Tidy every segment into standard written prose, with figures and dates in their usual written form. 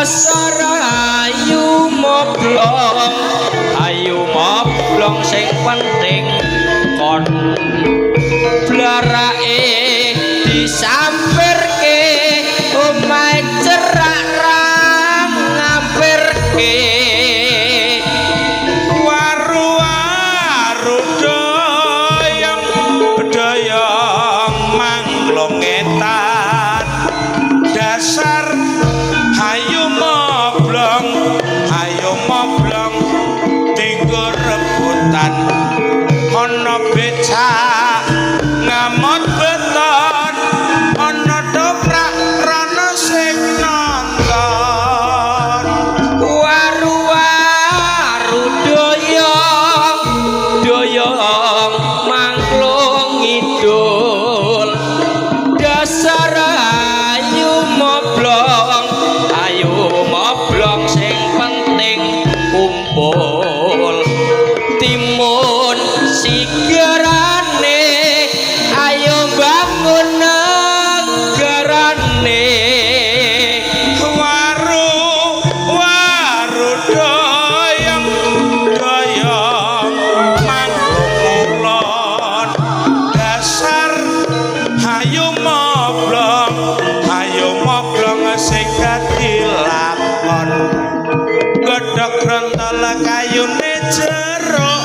Dasar ayu moblong, ayu moblong sing penting kon blarake disampirke omahe cerak ra ngampirke. Waru-waru doyong doyong mangklong etan. Dasar hayu moblong, hayu moblong dinggo rebutan. Ana becak ngamot beton, ana toprak rono sing nonton. Waru-waru doyong doyong mangklung ngidul. Dasar ayu moblong, ayu moblong sing penting kumpul. Timun sigarane ayo bangun negarane. Waru waru doyong doyong mangklung ngulon. Dasar hayu moblong, hayu moblong sing dadi lakon. Godhog grontol kayune jeruk,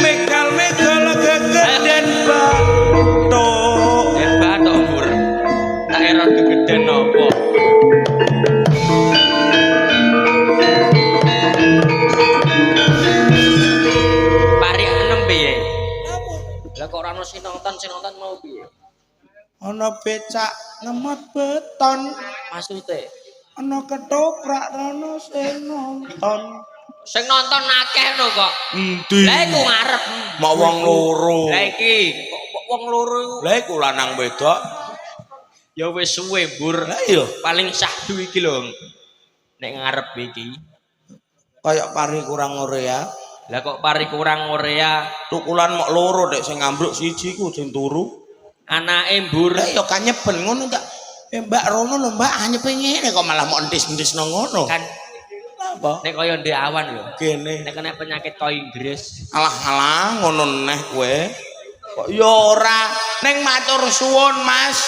megal-megal gegeden bathuk. Eh bathuk mbur. Tak era gegeden apa? Pari enem piye? Lah kok ora ono sing nonton, sing nonton mau piye? Ana becak ngemot beton, Maksude ana ketoprak rono sing nonton. Sing nonton akeh no kok. Endi? Lah iku ngarep. Mak wong loro. Lah iki kok wong loro iku. Lah iku lanang wedok. Ya wis suwe, Mbur. Lah iya, Paling sahdu iki lho. Nek ngarep iki. Kayak pari kurang urea. Lah kok pari kurang urea? Tukulan mok loro dek sing ngambruk siji ku sing turu. Anake mbur. Lah iya kanyeben ngono tak. Eh Mbak Rono lho Mbak anyepe ngene kok malah mok entis-entis nang ngono. Kan Apa? nek kaya ndek awan lho. Kene. Nek kena penyakit kaya Inggris. Alah alah ngono neh kowe. Kok ya ora ning matur suwun Mas.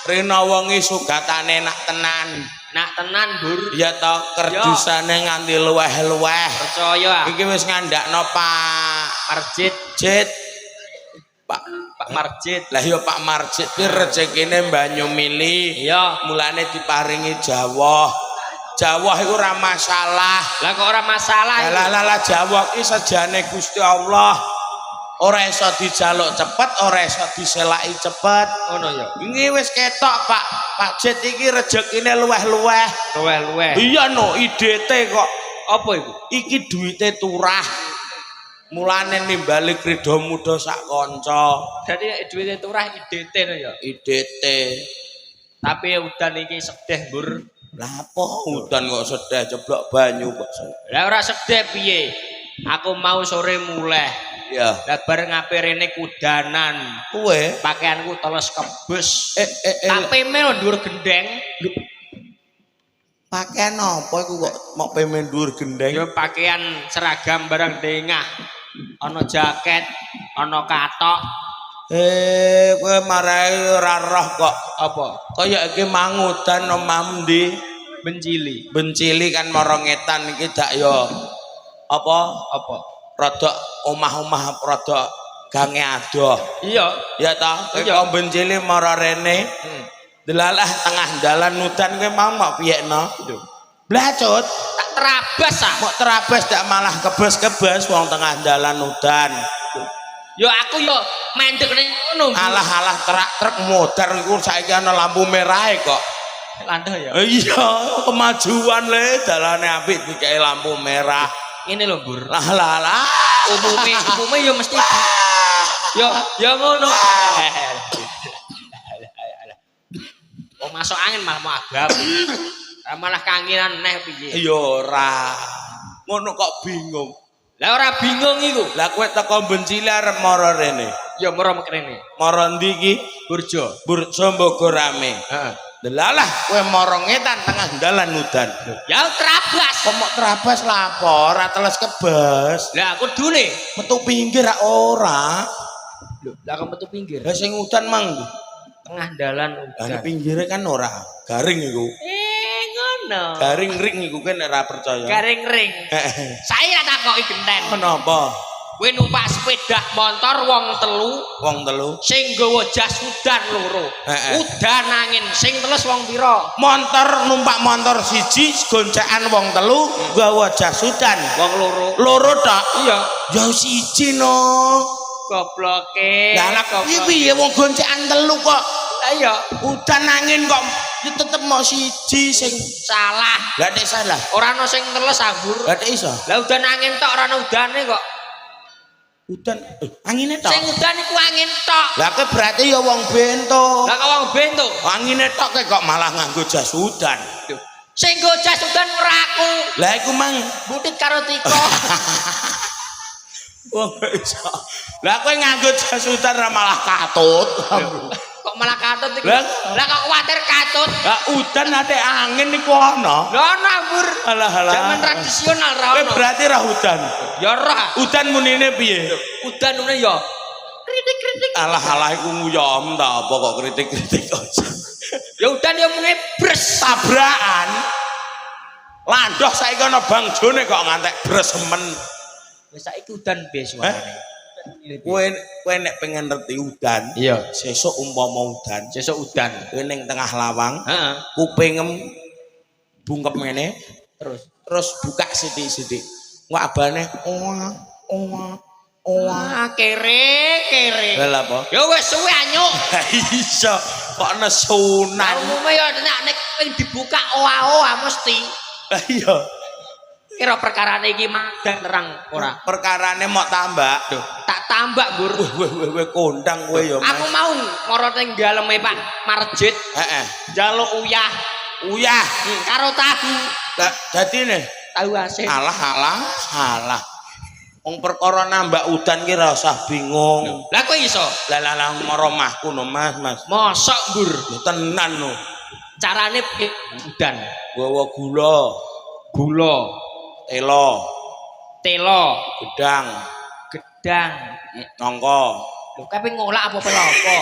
Rena wengi sugatane enak tenan. Nak tenan, Mbur. Iya toh, kerdusane nganti luweh-luweh. Percaya ah. Iki wis ngandakno Pak Marjit, Jit. Pak Pak Marjit. Lah ya Pak Marjit kuwi rezekine banyu mili. Iya. Mulane diparingi jawah. Jawah iku ora masalah. Lah kok ora masalah iku? Lah lah lah jawah ki sejane Gusti Allah. Ora iso dijaluk cepet, ora iso diselaki cepet. Ngono ya. Ini wis ketok Pak. Pak Jit iki rezekine luweh-luweh. Luweh-luweh. Iya no, IDT kok. Apa iku? Iki duwite turah. Mulane nimbali krida muda sak kanca. Dadi nek duwite turah IDT no ya. IDT. Tapi udan iki sedih, Mbur. Lah apa udan kok sedih ceblok banyu kok. Lah ora sedih piye? Aku mau sore muleh. Ya. Lah bareng ngape rene kudanan. Kowe Pakaianku teles kebes. Eh. Tak peme lho dhuwur gendeng. Pakaian apa iku kok mok peme dhuwur gendeng? Ya pakaian seragam barang dengah. Ana jaket, ana katok. Eh, kowe marai ora roh kok. Apa? Kaya iki mangudan omah ndi? Bencili. Bencili kan mara ngetan iki dak ya apa? Apa? Rada omah-omah rada gange adoh. Iya. Ya ta, kowe Iya. kok Bencili mara rene. Delalah tengah dalan udan kowe mau mok piyekno? Blacut, Tak terabas ah. mok terabas dak malah kebes-kebes wong tengah dalan udan. Yo aku yo mendek ning ngono. Alah-alah truk-truk modar iku saiki ana lampu merahe kok. Lantuh ya. Iya, kemajuan le dalane apik dikeki lampu merah. Ngene lho, Mbur. Lah lah lah. Umume umume yo mesti yo yo ngono. Wong masuk angin malah mau agam. Malah kanginan neh piye. Ya ora. Ngono kok bingung. Lah ora bingung iku. Lah kowe teko Bencili arep mara rene. Ya mara rene. Mara ndi iki? Burjo. Burjo Mbogorame. Heeh. Delalah kowe mara ngetan tengah dalan udan. Ya terabas. Kok mok terabas lapo? Ora teles kebes. Lah kudune. Metu pinggir rak ora. Lho, lah kok metu pinggir. Lah sing udan mang. Tengah dalan Lah udan. pinggire kan ora. Garing iku. Eh, ngono. Garing ring iku kan ora percaya. Garing ring. Saya takoki genten. Kenapa? Kowe numpak sepeda motor wong telu Wong telu. sing nggawa jas udan loro. Heeh. Udan angin sing teles wong pira? Motor numpak motor siji goncekan wong telu gawa jas udan. Wong loro. Loro tok. Iya. Ya siji no. Gobloke. Lah lah piye piye wong goncekan telu kok. Lah iya, Udan angin kok ya tetep mau siji sing salah. Lah nek salah. Ora ana sing teles anggur. Lah nek iso. Lah udan angin tok ora ana udane kok. Udan angine tok. Sing udan iku angin tok. Lah kowe berarti ya wong bento. Lah kok wong bento. Angine tok kowe kok malah nganggo jas udan. Sing nggo jas udan ora aku. Lah iku mang Butit karo Tiko. wong gak iso. Lah kowe nganggo jas udan ra malah katut. Kok malah katut iku? Lah Lah kok kuwatir katut? Lah udan ate angin iku ana. Lah ana ambur. Alah alah. Zaman tradisional ra Kowe ono. berarti ra udan. Ya ora. Udan munine piye? Udan ngene ya. Kritik-kritik. Alah alah iku nguyom ta apa kok kritik-kritik aja. Ya udan ya mune bres. Tabrakan. Landoh saiki ana bangjone kok ngantek bresemen. Wis saiki udan piye suarane? Kowe kowe nek pengen ngerti udan, Iya. sesuk umpama udan, Sesuk udan. kowe ning tengah lawang, Heeh. kupingem bungkem ngene, Terus terus buka sithik-sithik. Engko abane oa oa oa. wah kere kere. Lah apa? Ya wis suwe anyuk. Iso kok nesunan. Nah, umume ya nek nek ping dibuka oa-oa mesti. Lah iya. Kira perkarane iki madang terang ora? Perkarane mok tambak. Duh, tak tambak, Mbur. Weh weh weh weh kondang kowe ya, Mas. Aku mau moro ning daleme Pak Marjit, Heeh. njaluk uyah Uyah. Karo tahu. Lah dadine Tahu asin. alah alah alah. Wong perkara nambak udan ki ora usah bingung. Lah kowe iso? Lah lah lah moro omahku no Mas, Mas. Mosok, Mbur. Lho tenan no. Carane piye udan? Gawa gula, Gula, telo, telo, gedang, gedang. nangka. Lho kape ngolak apa apa?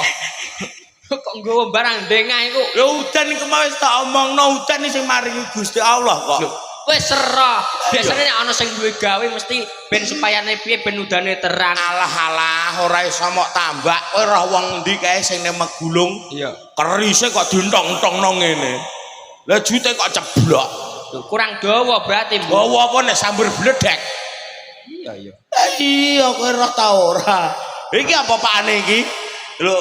Kok nggawa barang dengah iku? Lho udan iku mau wis tak omongno udan iki sing maringi Gusti Allah kok. Lho, wis serah. Biasane nek ana sing duwe gawe mesti ben supayane piye ben udane terang. Alah alah ora iso mok tambak. Kowe roh wong endi kae sing ning Megulung? Iya. Kerise kok dintong-tongno ngene. Lah jute kok ceblok. Lho, kurang dawa berarti, Mbok. Bawa apa nek sambar bledek? Iya, iya. Lah iya kowe roh ta ora? Iki apa pakane iki? Lho.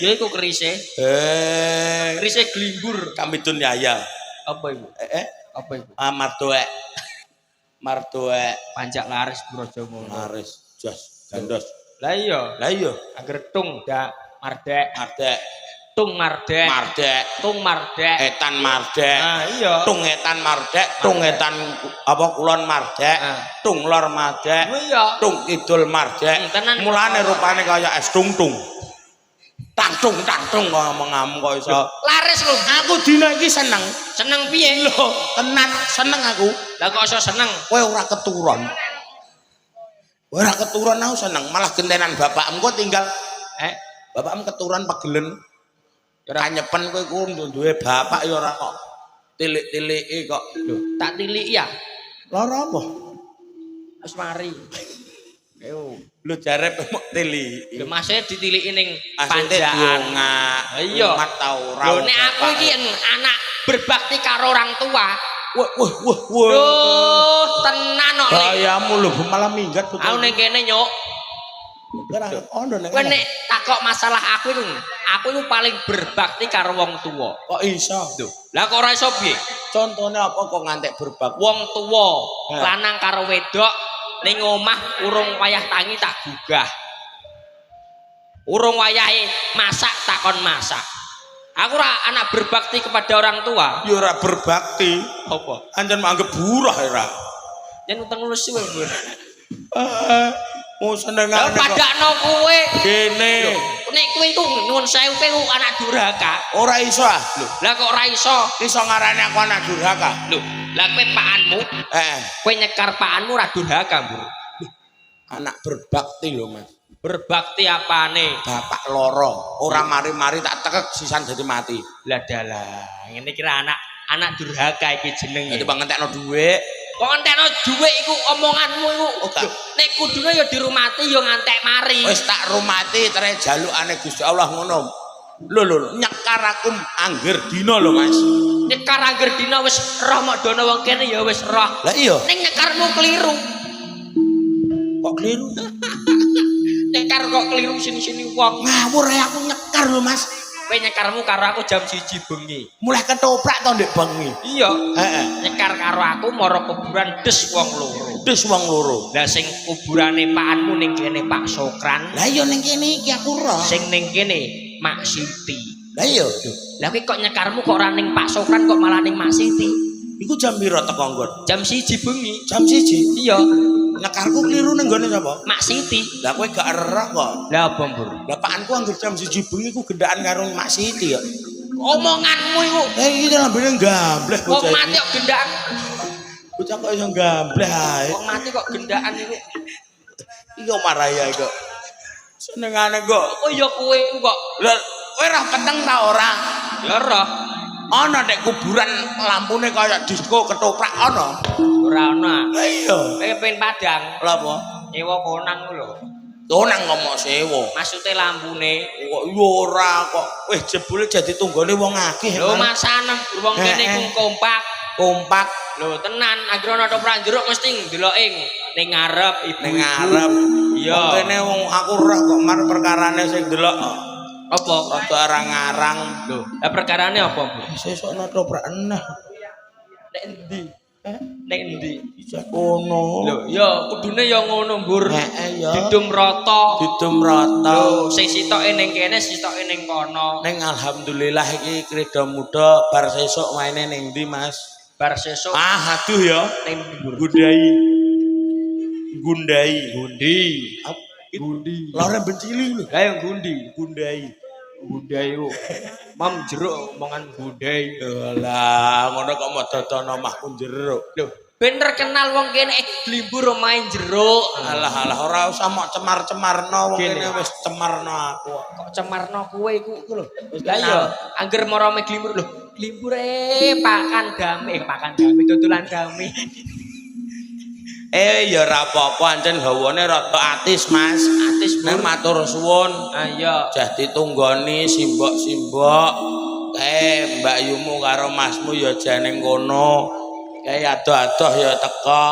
Ya iku kerise. Eh, Kerise glimbur. Kamidun Yaya. Apa iku? Apa iku? Ah mardoek. Mardoek Panjak laris Brojongono. laris jos gandos. Lah iya, Lah iya, angger tung dak mardek, mardek, tung mardek, mardek, tung mardek. etan mardek. Ah iya. Tung etan mardek, tung etan apa kulon mardek, Ah. tung lor mardek, Iya. tung kidul mardek. Tenan. Mulane rupane kaya es tung tung. Tangtung tangtung kok ngomong kok iso. Laris lho. Aku dina iki seneng. Seneng piye? Lho, tenan seneng aku. Lah kok iso seneng? Kowe ora keturun. Kowe ora keturun aku seneng, malah gentenan bapakmu kok tinggal Eh, bapakmu keturun pegelen. Ora. Kanyepen kowe ku duwe bapak ya ora kok tilik-tiliki kok. Lho, tak tiliki ya. Lara apa? Wis mari. Ayo. Lho jare mok tiliki. Lho masih ditiliki ning Asline panjaan. diongak. Iya. Umat ta ora. Lho nek aku iki anak berbakti karo orang tua. Wah wah wah wah. Duh, tenan kok. Lek. Gayamu lho malah minggat Aku ning kene nyuk. Ora ono nek. Kowe nek takok masalah aku iku paling berbakti karo wong tuwa. Kok iso? Lah kok ora iso piye? Contone apa kok ngantek berbakti? Wong tuwa Heh. lanang karo wedok ning omah urung wayah tangi tak gugah. Urung wayahe masak takon masak. Aku ora anak berbakti kepada orang tua. Ya ora berbakti. Apa? Anjen anggap buruh ora. Yen utang lesu wae, Bur. Eh, mau Lah senengane kok padakno kowe. gene. Nek kowe iku nuwun sewu, kowe anak durhaka. Ora iso ah. Lho, lah kok ora iso? Iso ngarani aku anak durhaka. Lho, lah kowe pakanmu, kowe nyekar pakanmu ora durhaka, Mbur? Anak berbakti lho, Mas. Berbakti apane? Bapak loro, ora mari-mari tak tekek sisan dadi mati. Lah dalah, ngene kira anak anak durhaka iki jenenge. Dadi bang ngentekno dhuwit. Kok entekno dhuwit iku omonganmu iku. Oh, gak. Lho, nek kudune ya dirumati ya ngantek mari. Wis tak rumati tere jalukane Gusti Allah ngono. Lho lho, nyekar aku angger dina lho, Mas. Nyekar angger dina wis roh mok dono wong kene ya wis roh. Lah iya, Ning nyekarmu keliru. Kok keliru? Nyekar kok keliru sini-sini wong. Ngawur ae aku nyekar lho, Mas. Kowe nyekarmu karo aku jam 1 bengi. Mulai ketoprak to ndek bengi. Iya. Heeh. Nyekar karo aku mara kuburan des wong loro. Des wong loro. Lah sing kuburane pakanmu ning kene Pak Sokran, Lah iya ning kene iki aku roh. Sing ning kene Mak Siti. Lah iya. Lah kowe kok nyekarmu kok ora ning Pak Sokran kok malah ning Mak Siti? Iku jam piro teko nggon? Jam 1 bengi. Jam 1. Iya, Nyekarku keliru ning nggone sapa? Mak Siti. Lah kowe gak erah kok. Lah apa, Mbur? Lah pakanku angger jam 1 bengi ku gendaan karo Mak Siti ya. Omonganmu iku Eh iki lambene gambleh wong bocah mati iki. kok gendaan. Bocah kok iso gambleh ae. Wong mati kok gendaan iku. Iki kok marai ae kok. Senengane kok. Oh ya kowe iku kok. Lah kowe ora peteng ta ora? Ya roh. Ana nek kuburan lampune kaya disko ketoprak ana. Ora ana. Lah iya. Kowe pengen padang, Lah apa? nyewa konang ku lho. Konang ngomong sewa. Maksude lampune. Kok ya ora kok. Wis jebule jadi tunggone wong akeh. Lho masanem wong kene iku kompak. Kompak. Lho tenan, anggere ana toprak jeruk mesti ndeloke ning ngarep ibu-ibu. Ning ngarep. Iya. Wong kene wong aku roh kok mar perkarane sing ndelok Apa? rada arang-arang. Lho, lah perkarane apa, Bu? Sesuk ana toprak eneh. Nek endi? Nek endi? Bisa kono. Lho, ya kudune ya ngono, Mbur. Heeh ya. Didum rata. Didum rata. Lho, sing sitoke ning kene, sitoke ning kono. Ning alhamdulillah iki kredo muda bar sesuk maine ning ndi, Mas? Bar sesuk Ah, aduh ya. ning ndi, Mbur? Gundai. Gundai. Gundi. Gundi. Lore bencili lho. Lah yang gundi. Gundai. Gundai kok. Mam jeruk omongan gundai. Lah, ngono kok mau dodono omahku jeruk. Lho, ben terkenal wong kene glimbur omahe jeruk. Alah alah ora usah mok cemar-cemarno wong Kene. kene wis cemarno aku. Kok cemarno kowe iku Iku lho, wis Lah iya, angger marame glimbur lho, glimbur pakan dame, pakan dame dodolan dame. Eh ya ora apa-apa ancen hawane rada atis, Mas. Atis, Nek Bur. matur suwun. Ah iya, Jah ditunggoni simbok-simbok. Kae Mbak Yumu karo Masmu ya jane kono. Kae adoh-adoh ya teko.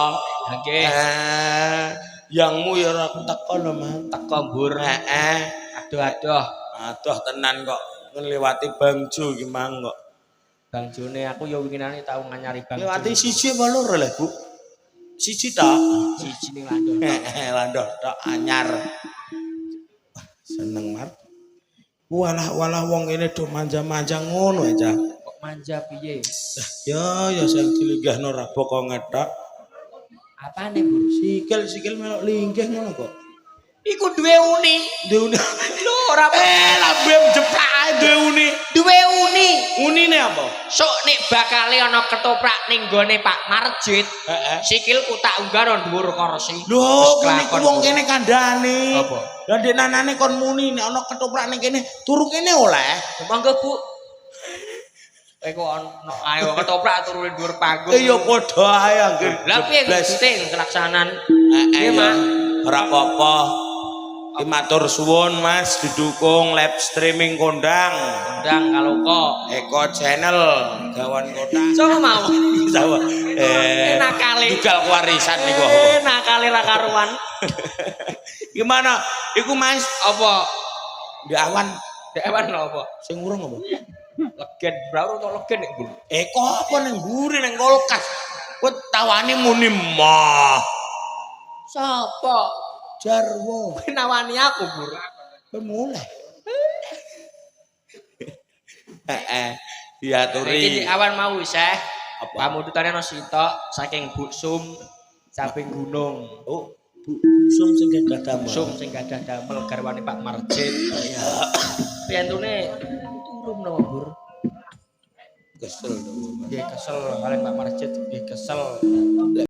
Nggih. Yangmu ya ora teko lho, Mas. Teko, Mbur. Heeh. Adoh-adoh. Adoh tenan kok ngliwati bangjo iki mang kok. Bang Jone aku ya winginane tau nganyari Bang Ngliwati Jone. siji apa loro lho, Bu? Siji tok. Siji ning landoh. Heeh, landoh tok anyar. Wah, seneng mar. Walah walah wong kene do manja-manja ngono aja. Kok manja piye? Ya ya sing dilinggahno ra boko ngetok. Apane, Bur? Sikil-sikil melok linggih ngono kok. Iku duwe uni. Duwe uni. Lho ora Lambe jeplak ae duwe uni. Duwe uni. Unine apa? Sok nek bakale ana ketoprak ning gone Pak Marjit, Heeh. sikilku tak unggah nang dhuwur kursi. Lho, Wis kene iku kelakon, wong Bur. kene kandhane. Apa? Lah ndek nanane kon muni nek ana ketoprak ning kene, turu kene oleh. Monggo, Bu. Kowe kok ono ae kok ketoprak turu ning dhuwur panggung. Eh ya padha ae angger. Lah piye jebles. maksudnya kelaksanan? Heeh, Piye, ya. Mak? Ora apa-apa. Ki matur suwun Mas didukung live streaming kondang. Kondang Kaloka. Eko Channel Gawan Kota. Sopo mau? Sama. Nakale. Dugal warisan niku. Nakale ra karuan. Gimana? Iku Mas, Apa? ndek awan Dek awan lho apa? sing urung apa? Legen, bro, untuk legen nek, Bur. Eko apa ning mburi ning kulkas? Kowe tawani muni mah. Sopo? Jarwo. Kowe nawani aku, Bur. Kowe mulai. Heeh. Diaturi. Iki awan mau isih. Apa? Pamundutane ana sitok saking Bu Sum samping gunung. Oh, Bu Sum sing gadah damel. Sum sing gadah damel garwane Pak Marjit. Ya. Piyantune turu menawa, Bur. Kesel to. Nggih kesel kalih Pak Marjit, nggih kesel.